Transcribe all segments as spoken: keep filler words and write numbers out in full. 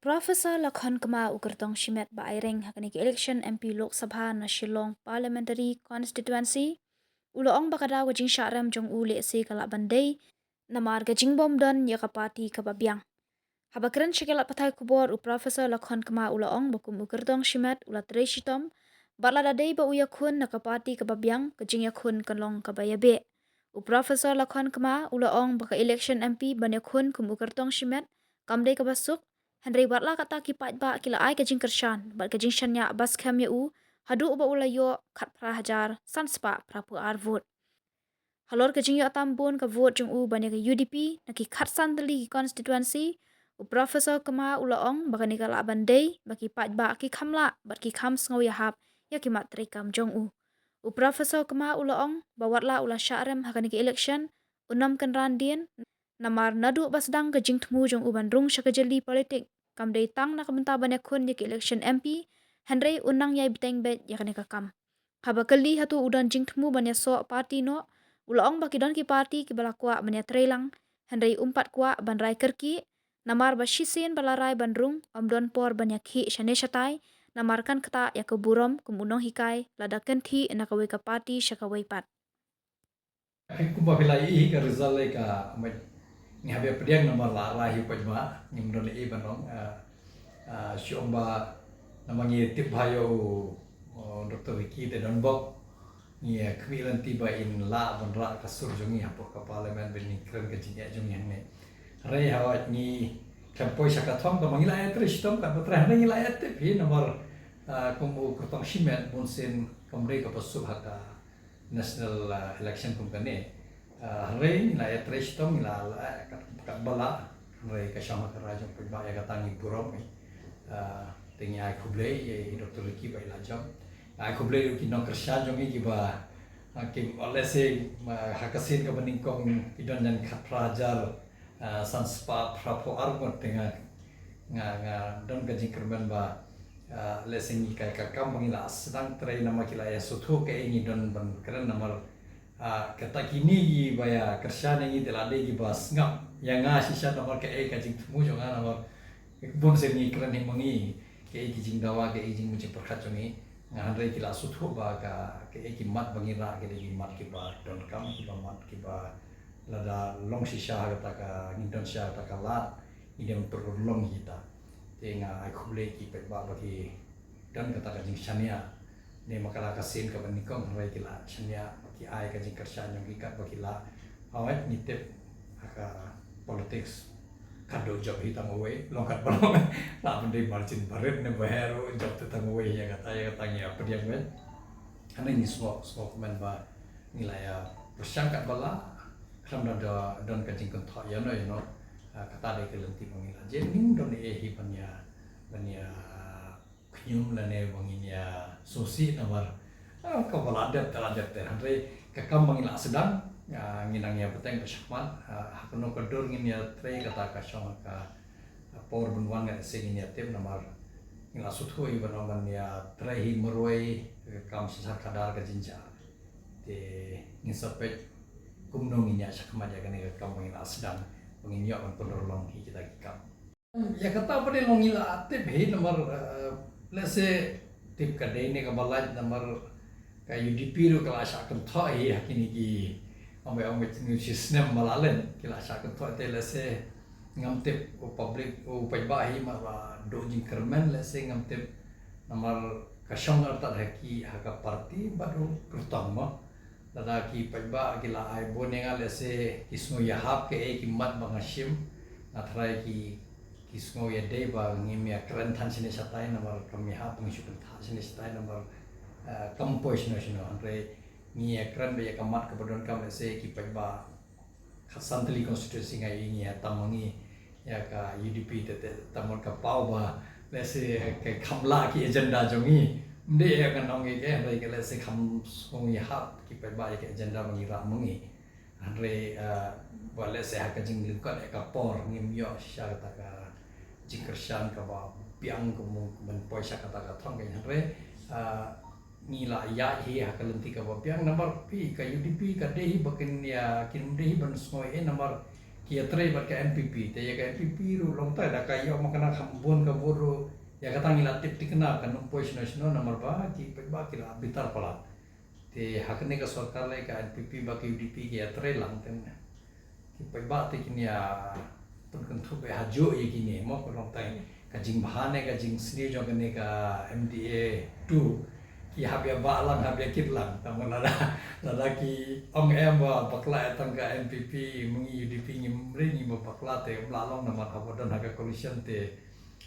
Professor Lakhon Kma, u kyrtong shimet ba ai reng ha kane ka election M P Lok Sabha na Shillong Parliamentary Constituency, u la ong ba ka daw ka jingshah rem jong u lehse ka lah ban dei namar ka jingbym don ïa ka party kaba biang. Haba kren sha ki lad pathai khubor, u Professor Lakhon Kma u la ong ba kum u kyrtong shimet u la trei shitom bad lada dei ba u ïakhun na ka party kaba biang, ka jingïakhun kan long kaba ïabeh. U Professor Lakhon Kma u la ong ba ka election M P ban ïakhun kum u kyrtong shimet kam dei kaba suk, hynrei wat la katta ki paidbah ki la ai ka jingkyrshan bad ka jingshaniah ba skhem ïa u haduh ba u la ïoh khatphra hajar san spah phraphew ar vote. Halor ka jingïoh tam bun ka vote jong u ban ïa ka U D P na ki khatsan tylli ki constituency, u Professor Kma u la ong ba kane ka lah ban dei ba ki paidbah ki kham lah bad ki kham sngew ïahap ïa ki mat treikam jong u. U Professor Kma u la ong ba wat la u la shah rem ha kane ka election, un ym kynran dien, namar naduh ba sdang ka jingthmu jong u ban rung sha ka jylli politik, kam dei tang na ka bynta ban ïakhun ïa ka election M P, hynrei un nang ïai bteng beit ïa kane ka kam. Haba kylli hato u don jingthmu ban ïasoh party noh, u la ong ba ki don ki party kiba la kwah ban ïatreilang, hynrei um pat kwah ban rai kyrkieh, namar ba shisien ba la rai ban rung, ym don por ban ïakhih shane shatai, namar kan ktah ïa ka burom kum u nonghikai lada kynthih na kawei ka party sha kawei pat. Kumba phi la ïohi ka result ka, ngi hap ïa pdiang namar la rai hi paidbah, ngim don ei ban ong, ah, ah, shu ong ba namar ngi tip ba ïa u, oh, Doctor Ricky te don bok, ngi khmih lynti ba in lah ban rah ka sur jong ngi hapoh ka parliament ban ngi kren ka jingeh jong ngi hangne. Hynrei haba ngi khlem poi sha ka thong, tang ba ngi la ïatrei shitom, katba trei hangne ngi la ïatip hi namar, ah, kum u kyrtong shimet bun sien kam dei kaba suk ha ka national, ah, election kum kane. Ah, hynrei ngi la ïatrei shitom, ngi la, la, kat, katba lah, hynrei ka shong ha ka rai jong paidbah, ïa kata ngi burom hi. Ah, te ngi ai khublei ïa i Doctor Ricky ba i la jop. Ai khublei ruh ki nongkyrshan jong ngi kiba, ah, ki, let's say, ma, ha ka sien kaba nyngkong ki don jan khatphra hajar, ah, san spah phraphew ar ngut, te nga, nga, nga don ka jingkyrmen ba, ah, let's say ngi ka, ka kam ba ngi la sdang trei namar ki la ïa sngewthuh kaei ngi don ban kren namar, ah, kata kine kiba ïa kyrshan ïa ngi te la dei kiba sngap ïa nga shisha namar kaei ka jingthmu jong nga namar bun sien ngi kren hi ma ngi kaei ki jingdawa, kaei ki jingmut jingpyrkhat jong ngi. Nga hynrei ki la sngewthuh ba ka, kaei ki mat ba ngi rah ki dei ki mat kiba donkam, kiba mat kiba lada long shisha ha kata ka, ngin don shisha ha kata ka lad, ngin ym pynurlong kita. Te nga ai khublei ki paidbah ba ki don kata ka jingshaniah. Ne ma ka la ka sien kaba nyngkong hynrei ki la shaniah, ki ai ka jingkyrshan jong ki katba ki lah. Hawai ngi tip ha ka politics, katba jop hi tang uwei, long katba long. Lah ban dei margin barit ne ba heh ruh, jop te tang uwei, ïa kata, ïa kata ngi ïa pdiang wei. Hangne ngi sngewkmen ba ngi la ïa pyrshang katba lah, khlem da don ka jingkynthoh ïano ïano. Ah, kata dei ka lynti ba ngi la. Jin ngim don ei hi ban ïa, ban ïa khñium lane ba ngin ïa sngewsih namar, ah, kaba la dep te la dep te. Hynrei ka kam ba ngi la sdang, ah, ngin nang ïa bteng ba shakhmat, ah, ha kano ka dur ngin ïa trei kata ka shong ha ka, ah, por ban wan, ngan sa ngin ïa tip namar ngi la sngewthuh hi ban ong ban ïa trei hi marwei, ka kam shisha khadar ka jynjar. Te ngin sa peit kumno ngin ïa shakhmat ïa kane ka kam ba ngi la sdang, ba ngin ïoh ban pynurlong hi kita ki kam. Ïa kata pat de long ngi la tip hi namar, eh, let's say tip ka dei ne kaba lait namar ka U D P ruh ka la shah kynthoh hi ha kine ki, ong ba, ong ba, ki snem ba la leit ki la shah kynthoh, te let's say ngam tip u public, u paidbah hi mar ba duh jingkyrmen, let's say ngam tip namar ka shong artat ha ki, ha ka party bad u kyrtong mo. Lada ki paidbah ki la ai bun ïa nga, let's say ki sngew ïahap kaei ki mat ba nga shim, nga tharai ki, ki sngew ïadei ba ngim ïa kren than shane shatai namar kam ïahap, ba ngi shu kren than shane shatai namar, eh, kam poi shano shano, hynrei ngi ïa kren ba ïa ka mat kaba donkam, let's say ki paidbah khatsan tylli constituency nga ïohi ngi ïa tam ma ngi, ïa ka U D P te, te tam ma ka paw ba, let's say, ka kham lah ki agenda jong ngi. Ym dei ïa ka nong ïa ka, hynrei ka, let's say, kham sngew ïahap ki paidbah ïa ka agenda ba ngi rah ma ngi. Hynrei, eh, ba, let's say, ha ka jinglyngkot ïa ka por ngim ïoh shisha kata ka jingkyrshan kaba biang kum ban poi sha kata ka thong ka, hynrei, eh, ngi la ïaid hi ha ka lynti kaba biang namar phi ka U D P ka dei hi ba kin ïa, kin dei hi ban sngew ei namar ki ïatrei bad ka N P P, te ïa ka N P P ruh long tai da ka ïoh ma kane kham bun ka vote ruh, ïa kata ngi la tip thikna kan ym poi shano shano namar ba ki paidbah ki la bitar palat. Te ha kane ka sorkar lei ka N P P bad ka U D P ki ïatrei lang te ki paidbah te kin ïa pynkynthup ha juh ïa kine mo, ka long tai ka jingbha ne ka jingsniew jong kane ka M D A two ki hap ïa bah lang, hap ïa kit lang. Tang lada, lada ki ong em ba bakla ïa tang ka N P P, mynta U D P ngim ri ngim bakla te ym lah long namar haba don ha ka coalition te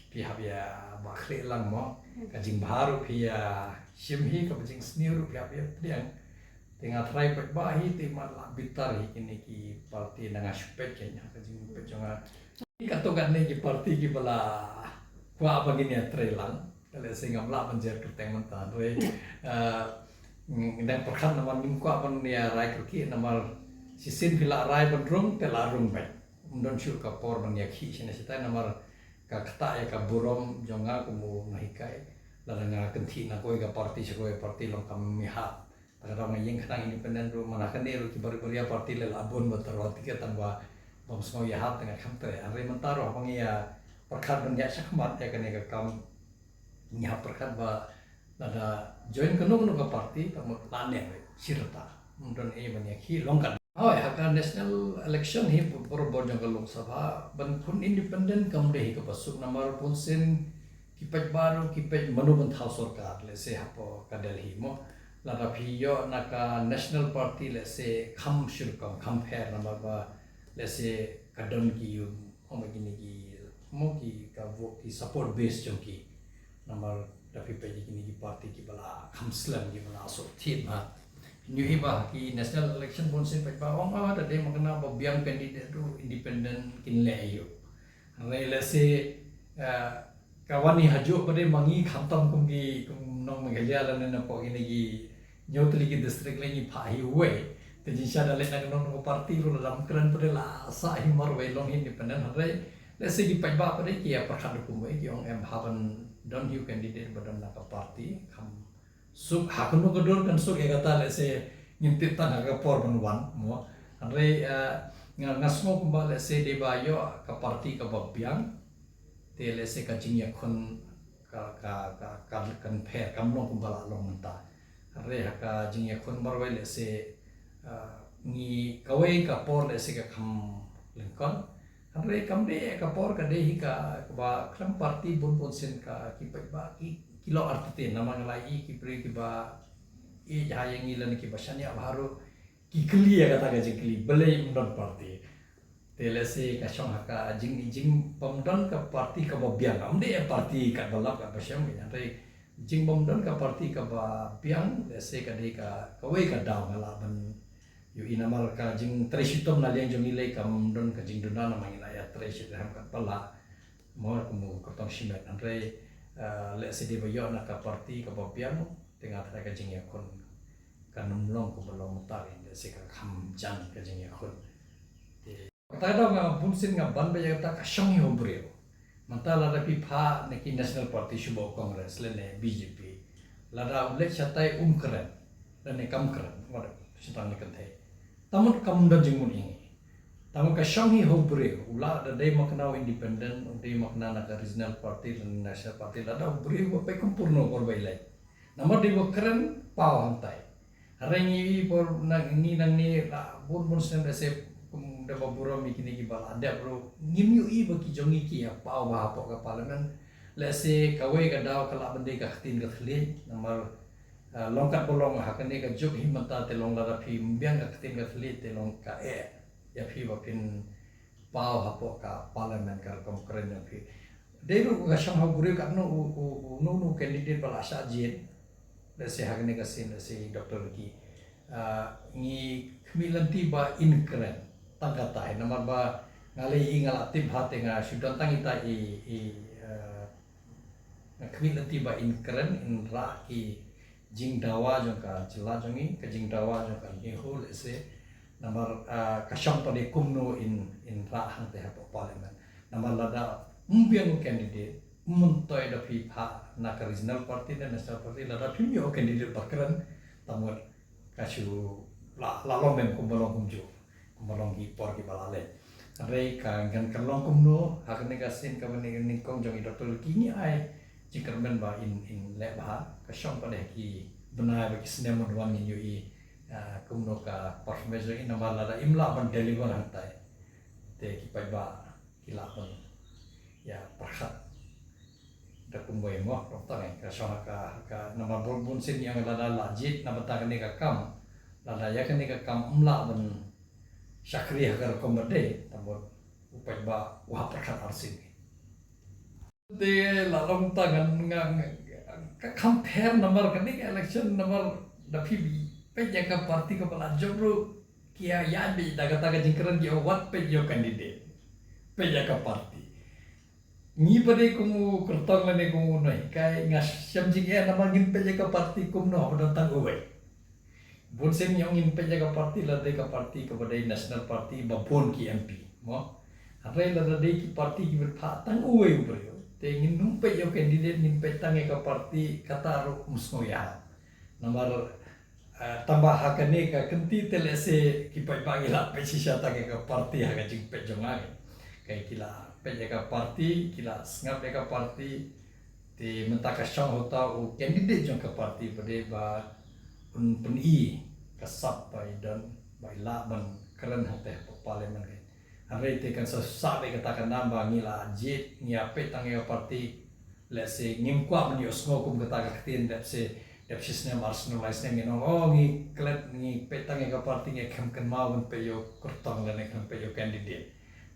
phi hap ïa bah khlieh lang mo. Ka jingbha ruh phi ïa shim hi, kaba jingsniew ruh phi hap ïa pdiang. Te nga tharai paidbah hi te ma la bitar hi kine ki party, na nga shu peit kein ha ka jingpeit jong nga. Katto katne ki party kiba la kwah ba ngin ïatrei lang. Ka lehse ngam lah ban jer kyrteng mynta hynrei, eh, ngi dang pyrkhat namar ngim kwah ban ïa rai kyrkieh namar shisien phi la rai ban rung te la rung beit. Ym don shuh ka por ban ïakhih shane shatai namar ka ktah ïa ka burom jong nga kum u nonghikai. Lada nga kynthih na kawei ka party sha kawei party long kam mihap. Lada nga ïeng khnang independent ruh, man ha kane ruh ki barit baria party leh la bun ba tyrwa tiket tang ba bym sngew ïahap te nga kham treh. Hynrei mynta ruh haba ngi ïa pyrkhat ban ïaid shakhmat ïa kane ka kam, ngi hap pyrkhat ba lada join kano kano ka party tang ba la neh shi rta. Ym don ei ban ïakhih long kat. Hooid, ha ka national election hi barabor jong ka Lok Sabha ban khun independent kam dei hi kaba suk namar bunsien ki paidbah ruh ki peit mano ban thaw sorkar, lehse hapoh ka Delhi mo. Lada phi ïoh na ka national party lehse kham shu rukom, kham pher namar ba lehse ka don ki, ong ba kine ki, mo, ki ka vote, ki support base jong ki. Namar da phi peit ïa kine ki party kiba la kham slem, kiba la suk thied ma. Phin ïohi ba ki national election bunsien paidbah ong, ah, da dei ma kane ba biang candidate ruh independent kin leh ïa u. Hynrei lehse, eh, ka wan hi ha juh ba dei ma ngi khamtam kum ki, kum nong Meghalaya lane napoh kine ki hynñiew tylli ki district lei ngi phah hi uwei. Te jingshisha da leit na kano kano ka party ruh lada ym kren pat de la sah hi marwei long hi independent, hynrei lehse ki paidbah pat de ki ïa pyrkhat da kumwei, ki ong em hap ban don hi u candidate ba don na ka party kham suk, ha kano ka dur kan suk ïa kata lehse ngim tip tang ha ka por ban wan mo. Hynrei, eh, nga, nga sngew kumba lehse dei ba ïoh ka party kaba biang. Te lehse ka jingïakhun ka, ka, ka, ka kan pher, kam long kumba la long mynta. Hynrei ha ka jingïakhun marwei lehse, ah, ngi kawei ka por lehse ka kham lyngkot. Hynrei kam dei ka por, ka dei hi ka, kaba khlem party bun bunsien ka ki paidbah ki, ki long artatien namar nga la ïohi ki briew kiba ïeit ha ïa ngi lane kiba shaniah bha ruh ki kylli ïa kata ka jingkylli, balei ym don party. Te lehse ka shong ha ka jing, jing bym don ka party kaba biang. Ym dei party katba lap katba shem, hynrei jing bym don ka party kaba biang lehse ka dei ka, kawei ka daw nga lah ban ïohi namar ka jingtrei shitom na liang jong ngi lei kam don ka jingduna namar ngi la ïatrei shitrhem katba lah. Mo, kum u kyrtong shimet, hynrei, eh, lehse dei ba ïoh na ka party kaba biang, te nga tharai ka jingïakhun kan ym long kumba long mynta, lehse ka kham jan ka jingïakhun. Te kata ka daw nga bunsien nga ban ba ïa kata ka shong hi ha u briew. Mynta lada phi phah na ki national party shuh ba u Congress lane B J P, lada u leit shatai um kren lane kam kren, wat shitang ne kynthei, tang mut kam don jingmut ïa ngi. Tang mut ka shong hi ha u briew, u lah da dei ma kane u independent, u dei ma kane na ka regional party lane national party, lada u briew ba peit kum pyrno por ba i leit. Namar dei ba kren paw hangtai. Hynrei ngi por na ngi nangne la bun bun snem lehse kum da ba burom ïa kine kiba la dep ruh ngim ïohi ba ki jong ngi ki ïa paw bha hapoh ka parliament. Lehse kawei ka daw ka lah ban dei ka ktien ka thylliej namar, ah, long katba long ha kane ka juk hi mynta te long lada phim biang ka ktien ka thylliej te long ka eh ïa phi ba phin paw hapoh ka parliament ka rukom kren jong phi. Dei ruh ka shong ha u briew katno u, u, u, uno uno u candidate ba la shah jied. Lehse ha kane ka sien lehse Doctor Ricky. Ah, ngi khmih lynti ba in kren tang katai namar ba nga lei i nga la tip bha te nga shu don tang ita i, i, ah, nga khmih lynti ba in kren, in rah ki jingdawa jong ka jylla jong ngi, ka jingdawa jong ka NEHU lehse. Namar, ah, ka shong pat de kumno in, in rah hangtai hapoh parliament. Namar lada ym biang u candidate, ym myntoi da phi phah na ka regional party ne national party, lada phim ïoh u candidate ba kren, tang mut ka shu la, la long mem kumba long kumjuh, kumba long ki por kiba la leit. Hynrei ka ngan kan long kumno, ha kane ka sien kaba nyngkong jong i Doctor Lucky ngi ai jingkyrmen ba in, in leh bha, ka shong pat de ki bnai ba ki snem ban wan ngin ïohi, ah, kumno ka performance jong i, namar lada im lah ban deliver hangtai, te ki paidbah ki lah ban ïa pyrkhat da kumwei mo, tang eh, ka shong ha ka, ka namar bun, bun sien ïa nga lada la jied na bynta kane ka kam, lada ïa kane ka kam ym lah ban shakri ha ka rukom ba dei, tang ba u paidbah u hap pyrkhat arsien. Te la long tang nga, nga, nga, ka compare namar kane ka election namar da phi peit ïa ka party kaba la jop ruh ki ïa, ïa beit da kata ka jingkren ki ïa wad peit ïa u candidate. Peit ïa ka party. Ngi pat de kum u kyrtong lane kum u nonghikai nga shem jingeh namar ngin peit ïa ka party kumno haba don tang uwei. Bun sien ngi ong ngin peit ïa ka party lada ka party kaba dei national party ba bun ki M P. Mo. Hynrei lada dei ki party kiba phah tang uwei u briew, te ngin ym peit ïa u candidate, ngin peit tang ïa ka party, kata ruh ym sngew ïa. Namar, eh, tang ba ha kane ka kynti te lehse ki paidbah ki la peit shisha tang ïa ka party ha ka jingpeit jong nga. Ka ki la peit ïa ka party, ki la sngap ïa ka party, te mynta ka shong ha uta u candidate jong ka party pat de ba un pyni ka sap ba i don ba i lah ban kren hangtei ha parliament. Hynrei te kan sa sah beit kata ka nam ba ngi la jied, ngi ïa peit tang ïa ka party. Lehse ngim kwah ban ïohsngew kum kata ka ktien, dep shi, dep shi snem, ar snem, lai snem ngin ong, oh, ngi klet, ngi peit tang ïa ka party, ngi khlem kynmaw ban peit ïa u kyrtong lane khlem peit ïa u candidate.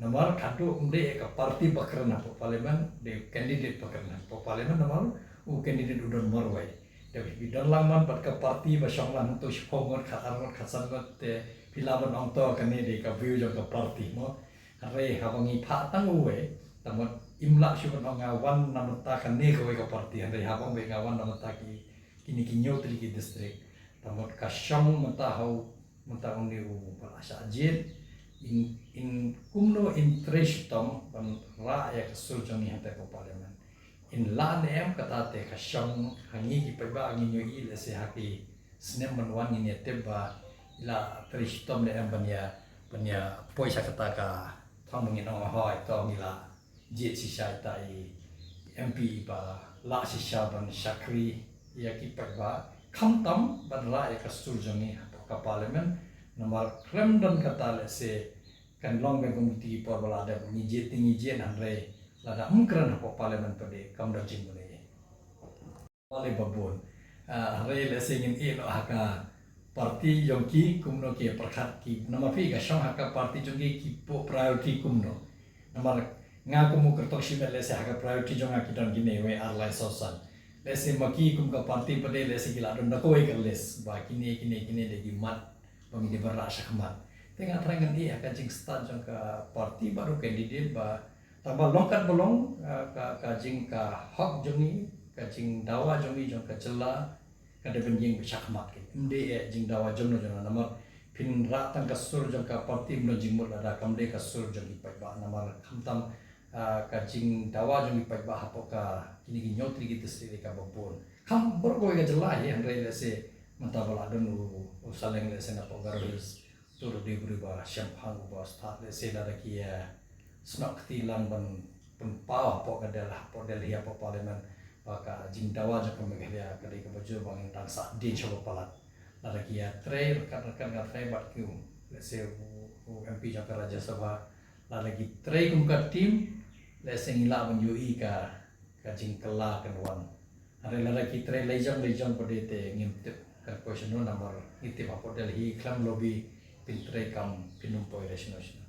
Namar katu ym dei ka party ba kren hapoh parliament, dei candidate ba kren hapoh parliament, namar u candidate u don marwei. Te phi don lang man bad ka party ba shong lang hangto shiphew ngut, khat ar ngut, khat san ngut, te phi lah ban ong to kane dei ka view jong ka party mo. Hynrei haba ngi phah tang uwei, tang ba im lah shuh ban ong nga wan na bynta kane kawei ka party, hynrei haba ong ba nga wan na bynta ki, kine ki hynñiew tylli ki district, tang ba ka shong mynta ha u mynta une uba la shah jied, in, in kumno in trei shitom ban rah ïa ka sur jong ngi hangtei hapoh parliament. In lah ne em kata te ka shong ha ngi ki paidbah, ngin ïohi lehse ha ki snem ban wan ngin ïa tip ba i la trei shitom ne em ban ïa, ban ïa poi sha kata ka thong ba ngin ong hooid to ngi la jied shisha ita i M P ba lah shisha ban shakri ïa ki paidbah, khamtam ban rah ïa ka sur jong ngi hapoh ka parliament. Namar khlem don kata lehse kan long beit kum kiti ki por ba la dep, ngi jied te ngi jied, hynrei lada ym kren hapoh parliament pat de kam don jingmut ei. Party ba bun. Ah, hynrei lehse ngin ïeh noh ha ka party jong ki, kumno ki pyrkhat ki. Namar phi ka shong ha ka party jong ki, ki put priority kumno. Namar nga kum u kyrtong shimet lehse ha ka priority jong nga ki don kine wei ar lai saw san. Lehse ma ki kum ka party pat de lehse ki la don da kawei ka list ba kine, kine, kine de ki mat ba ngi dei ban rah shakhmat. Te nga tharai ngan ïeh ha ka jingstad jong ka party bad u candidate ba tang ba long kat ba long, ah, ka, ka jing ka hok jong ngi, ka jingdawa jong ngi jong ka jylla, ka dei ban ïeng beit shakhmat ki. Ym dei eh jingdawa jong no jong no namar phin rah tang ka sur jong ka party ym don jingmut lada kam dei ka sur jong ki paidbah namar khamtam, ah, ka jingdawa jong ki paidbah hapoh ka kine ki hynñiew tylli ki district dei kaba bun. Kham bor kawei ka jylla hi hynrei lehse mynta ba la don u, u Saleng lehse napoh Garo Hills. Tur dei briew ba shemphang uba stad lehse lada ki ïa snoh kti lang ban pynpaw hapoh ka Del, hapoh Delhi hapoh parliament ba ka jingdawa jong ka Meghalaya ka dei kaba jur ba ngin dang sah dien sha ba palat. Lada ki ïa trei ryngkat ryngkat nga trei bad ki u lehse u, u M P jong ka Rajya Sabha, lada ki trei kum ka team lehse ngi lah ban ïohi ka, ka jingkylla kan wan. Hynrei lada ki trei lajong lajong pat de te ngim tip kan poi shano namar ngi tip hapoh Delhi khlem lobby phin trei kam phin ym poi re shano shano.